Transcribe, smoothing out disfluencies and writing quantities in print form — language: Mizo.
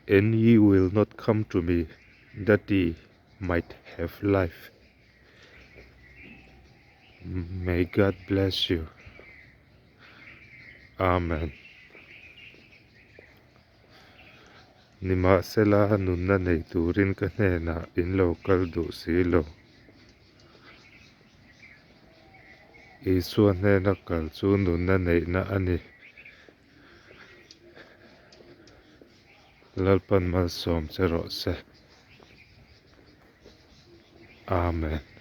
And ye will not come to me that ye might have life. May God bless you. Amen. Nimahsela nunna nei turin ka hnenah in lo kal duh si lo. Isua hnena kal chu nunna neihna a ni. Lalpan malsawm che rawh se. Amen.